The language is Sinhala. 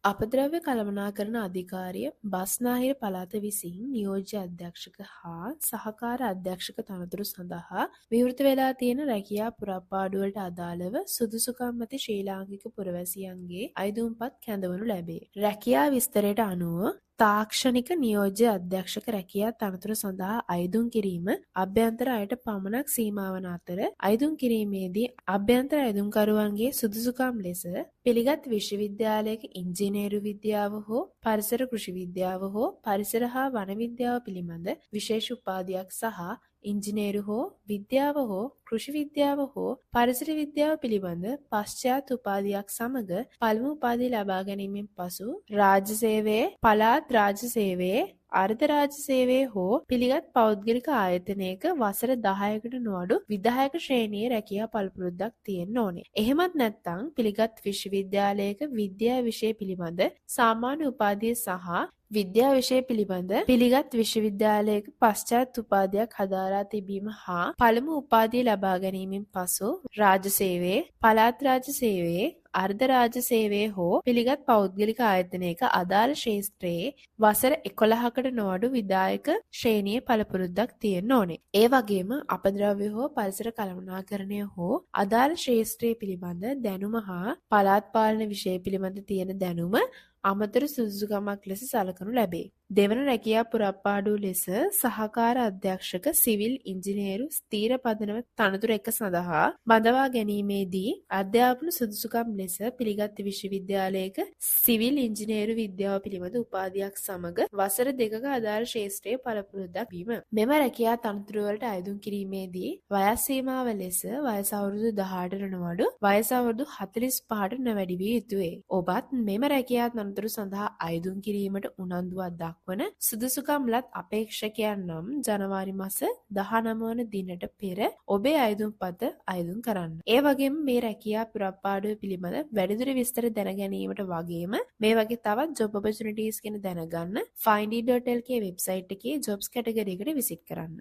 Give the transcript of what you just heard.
අපද්‍රව්‍ය කළමනාකරණ අධිකාරිය, බස්නාහිර පළාත විසින් නියෝජ්‍ය අධ්‍යක්ෂක හා සහකාර අධ්‍යක්ෂක තනතුරු සඳහා විවෘත වෙලා තියෙන රැකියා පුරප්පාඩුවලට අදාළව සුදුසුකම් ඇති ශ්‍රී ලාංකික පුරවැසියන්ගේ අයදුම්පත් කැඳවනු ලැබේ. රැකියා විස්තරයට අනුව තාක්ෂණික නියෝජ්‍ය අධ්‍යක්ෂක රැකියා තනතුර සඳහා අයදුම් කිරීම අභ්‍යන්තර අයට පමණක් සීමා වන අතර, අයදුම් කිරීමේදී අභ්‍යන්තර අයදුම්කරුවන්ගේ සුදුසුකම් ලෙස පිළිගත් විශ්වවිද්‍යාලයක ඉංජිනේරු විද්‍යාව හෝ පරිසර කෘෂි විද්‍යාව හෝ පරිසර හා වන විද්‍යාව පිළිබඳ විශේෂ උපාධියක් සහ ඉංජිනේරු හෝ විද්‍යාව හෝ කෘෂි විද්‍යාව හෝ පරිසර විද්‍යාව පිළිබඳ පශ්චාත් උපාධියක් සමග පළමු උපාධිය ලබා ගැනීමෙන් පසු රාජ්‍ය සේවයේ, පළාත් රාජ්‍ය සේවයේ, අර්ධ රාජ්‍ය සේවයේ හෝ පිළිගත් පෞද්ගලික ආයතනයක වසර 10කට නොඅඩු විධායක ශ්‍රේණියේ රැකියා පළපුරුද්දක් තියෙන්න ඕනේ. එහෙමත් නැත්නම් පිළිගත් විශ්වවිද්‍යාලයක විද්‍යා විෂය පිළිබඳ සාමාන්‍ය උපාධිය සහ විද්‍යා විෂය පිළිබඳ පිළිගත් විශ්වවිද්‍යාලයක පශ්චාත් උපාධියක් හදාරා තිබීම හා පළමු උපාධිය ලබා ගැනීමෙන් පසු රාජ්‍ය සේවයේ, පළාත් රාජ්‍ය සේවයේ, අර්ධ රාජ්‍ය සේවයේ හෝ පිළිගත් පෞද්ගලික ආයතනයක අදාළ ක්ෂේත්‍රයේ වසර 11කට නොඅඩු විධායක ශ්‍රේණියේ පළපුරුද්දක් තියෙන්න ඕනේ. ඒ වගේම අපද්‍රව්‍ය හෝ පරිසර කළමනාකරණය හෝ අදාළ ක්ෂේත්‍රය පිළිබඳ දැනුම හා පළාත් පාලන විෂය පිළිබඳ තියෙන දැනුම අමතර සුදුසුකමක් ලෙස සලකනු ලැබේ. දෙවන රැකියා පුරප්පාඩුව ලෙස සහකාර අධ්‍යක්ෂක සිවිල් ඉංජිනේරු ස්ථීර පදනම තනතුර එක සඳහා බඳවා ගැනීමේදී අධ්‍යාපන සුදුසුකම් ලෙස පිළිගත් විශ්වවිද්‍යාලයක සිවිල් ඉංජිනේරු විද්‍යාව පිළිබඳ උපාධියක් සමග වසර 2ක අදාළ ක්ෂේත්‍රයේ පළපුරුද්දක් වීම. මෙම රැකියා තනතුරු වලට අයදුම් කිරීමේදී වයස් සීමාව ලෙස වයස අවුරුදු 18ට නොඅඩු වයස අවුරුදු 45ට නොවැඩි විය යුතුය. ඔබත් මෙම රැකියා තනතුරු සඳහා අයදුම් කිරීමට උනන්දුවක් දක්වන සුදුසුකම් ලත් අපේක්ෂකයන් නම් ජනවාරි මස 19 වන දිනට පෙර ඔබේ අයදුම්පත අයදුම් කරන්න. ඒ වගේම මේ රැකියා පුරප්පාඩුව පිළිබඳ වැඩිදුර විස්තර දැන ගැනීමට වගේම මේ වගේ තවත් ජොබ් ඔපචුනිටීස් ගැන දැනගන්න findit.lk වෙබ්සයිට් එකේ ජොබ්ස් කැටගරි එකට විසිට් කරන්න.